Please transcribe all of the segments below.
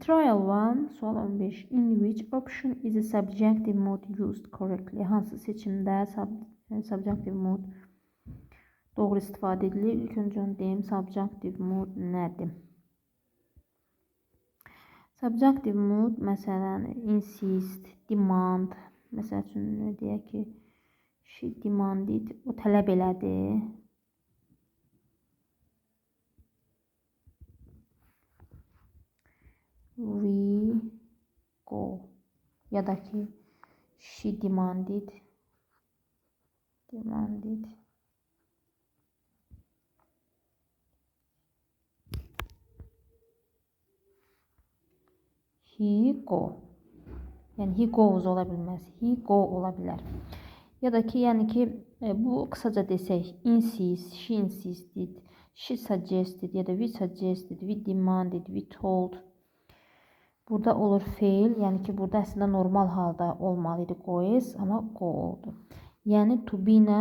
Trial 1, sual 15. In which option is a subjunctive mood used correctly? Hansı seçimdə subjunctive mood doğru istifadə edilir? İlk öncə onu deyim, subjunctive mood nədir? Subjunctive mood məsələn insist, demand, məsəl üçün deyək ki, she demanded, o tələb elədi. We go ya da ki she demanded he go. Yəni he goes ola bilməz. He go ola bilər. Ya da ki, yəni ki, bu qısaca desək, insist, she insisted, she suggested ya da we suggested, we demanded, we told. Burada olur feil, yəni ki, burada əslində normal halda olmalı idi goes, amma go oldu. Yəni to be ilə,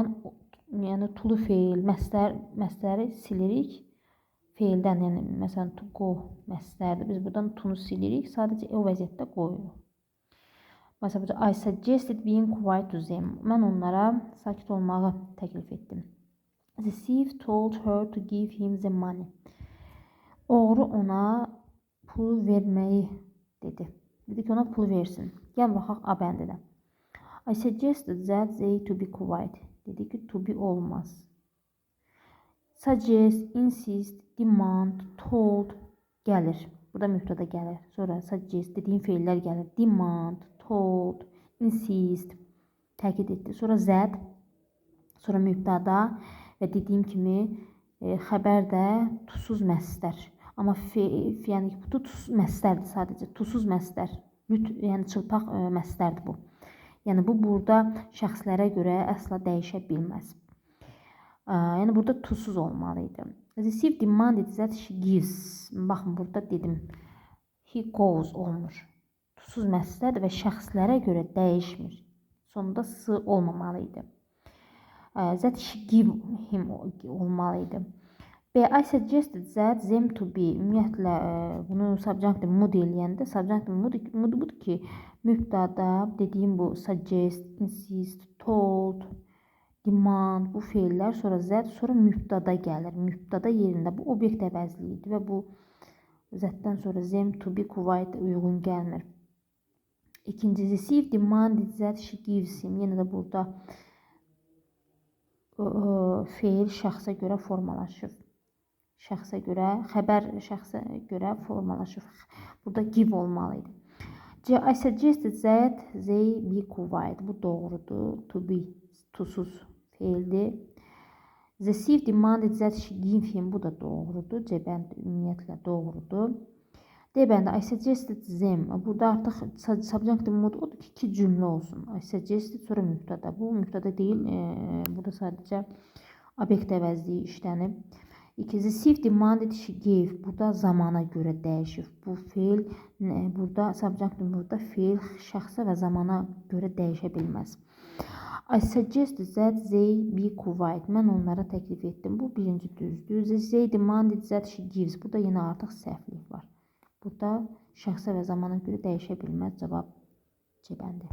yəni tulu feil, məstəri silirik. Feildən, yəni məsələn to go məstərdir. Biz buradan to-nu silirik, sadəcə o vəziyyətdə qoyuruq. Məsələn, burada I suggested being quiet to them. Mən onlara sakit olmağı təklif etdim. The thief told her to give him the money. Oğru ona pul verməyi dedi. Dedi ki, ona pul versin. Gəl baxaq A bəndinə. I suggested that they to be quiet. Dedi ki, to be olmaz. Suggest, insist, demand, told gəlir. Burada mübtəda gəlir. Sonra suggest dediyim feillər gəlir. Demand, told, insist təkid etdi. Sonra that, sonra mübtəda və dediyim kimi xəbər də tusuz məstər. Amma yəni bu tusuz məstərdir sadəcə. Tusuz məstər. Yəni çılpaq məstərdir bu. Yəni bu burada şəxslərə görə əsla dəyişə bilməz. Yəni burada tusuz olmalı idi. The thief demanded that she gives. Baxın burada dedim. He goes olmur. Tusuz məstərdir və şəxslərə görə dəyişmir. Sonunda s olmamalı idi. That she give him olmalı idi. B. I suggested that them to be. Ümumiyyətlə bunu subjunctive mood eləyəndə subjunctive mood budur ki, mübtəda dediyim bu suggest, insist, told, demand bu feillər sonra that, sonra mübtəda gəlir. Mübtəda yerində bu obyekt əvəzliyidir və bu that-dən sonra them to be quiet uyğun gəlmir. İkincisi, thief demanded that she gives him. Yenə də burada feil şəxsə görə formalaşır. Şəxsə görə, xəbər şəxsə görə formalaşır. Burada give olmalı idi. C. I suggested that they be quiet. Bu doğrudur. To be tusuz feildir. The thief demanded that she give him. Bu da doğrudur. C bəndi ümumiyyətlə doğrudur. D bəndi I suggested them. Burada artıq subjunctive mood odur ki, iki cümlə olsun. I suggested sonra mübtəda. Bu mübtəda deyil. Burada sadəcə obyekt əvəzliyi işlənib. İki, the thief demanded she gave. Burada zamana görə dəyişir. Bu feil burada subjunctive moodda feil şəxsə və zamana görə dəyişə bilməz. I suggested that they be quiet. Mən onlara təklif etdim. Bu birinci düzdür. They demanded that she gives. Burada yenə artıq səhvlik var. Burada şəxsə və zamana görə dəyişə bilməz. Cavab C bəndi.